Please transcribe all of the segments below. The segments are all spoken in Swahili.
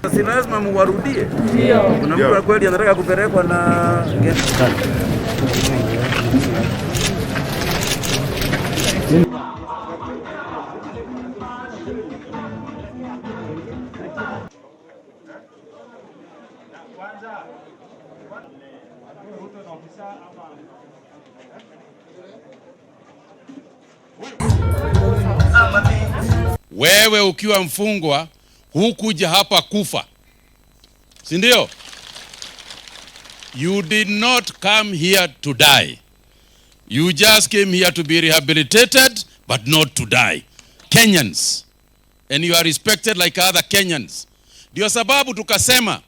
Si lazima muwarudie. Kuna mtu kweli anataka kupelekwa na Wewe ukiwa mfungwa hukuja hapa kufa, si ndio? You did not come here to die. You just came here to be rehabilitated but not to die. Kenyans, and you are respected like other Kenyans. Ndio sababu tukasema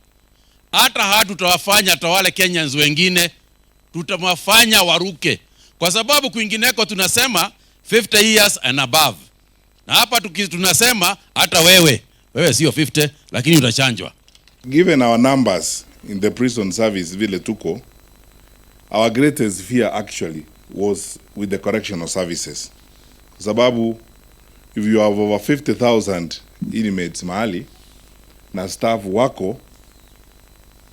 hata hatutawafanya tawale Kenyans wengine, tutawafanya waruke, kwa sababu kwingineko tunasema 50 years and above, na hapa tunasema hata wewe sio 50 lakini utachanjwa. Given our numbers in the prison service vile tuko, our greatest fear actually was with the correctional services, kwa sababu if you have over 50,000 inmates mahali na staff wako,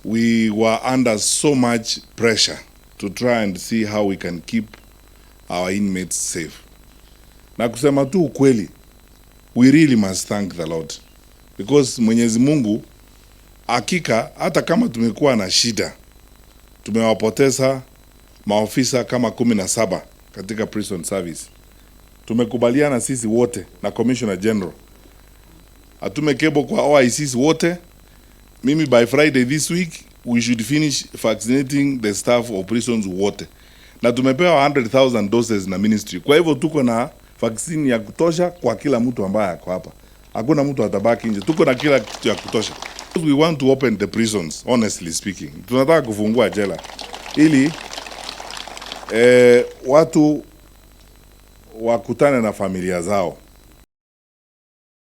we were under so much pressure to try and see how we can keep our inmates safe. Na kusema tu ukweli, we really must thank the Lord because Mwenyezi Mungu hakika, hata kama tumekuwa na shida, tumewapoteza maofisa kama 17 katika prison service. Tumekubaliana sisi wote na Commissioner General atume kebo kwa OICs wote. Mimi by Friday this week we should finish vaccinating the staff of prisons wote, na tumepewa 100,000 doses na ministry. Kwa hivyo tuko na vaccine ya kutosha kwa kila mtu ambaye ako hapa, hakuna mtu atabaki nje. Tuko na kila kitu ya kutosha. We want to open the prisons, honestly speaking, tunataka kufungua jela ili watu wakutane na familia zao.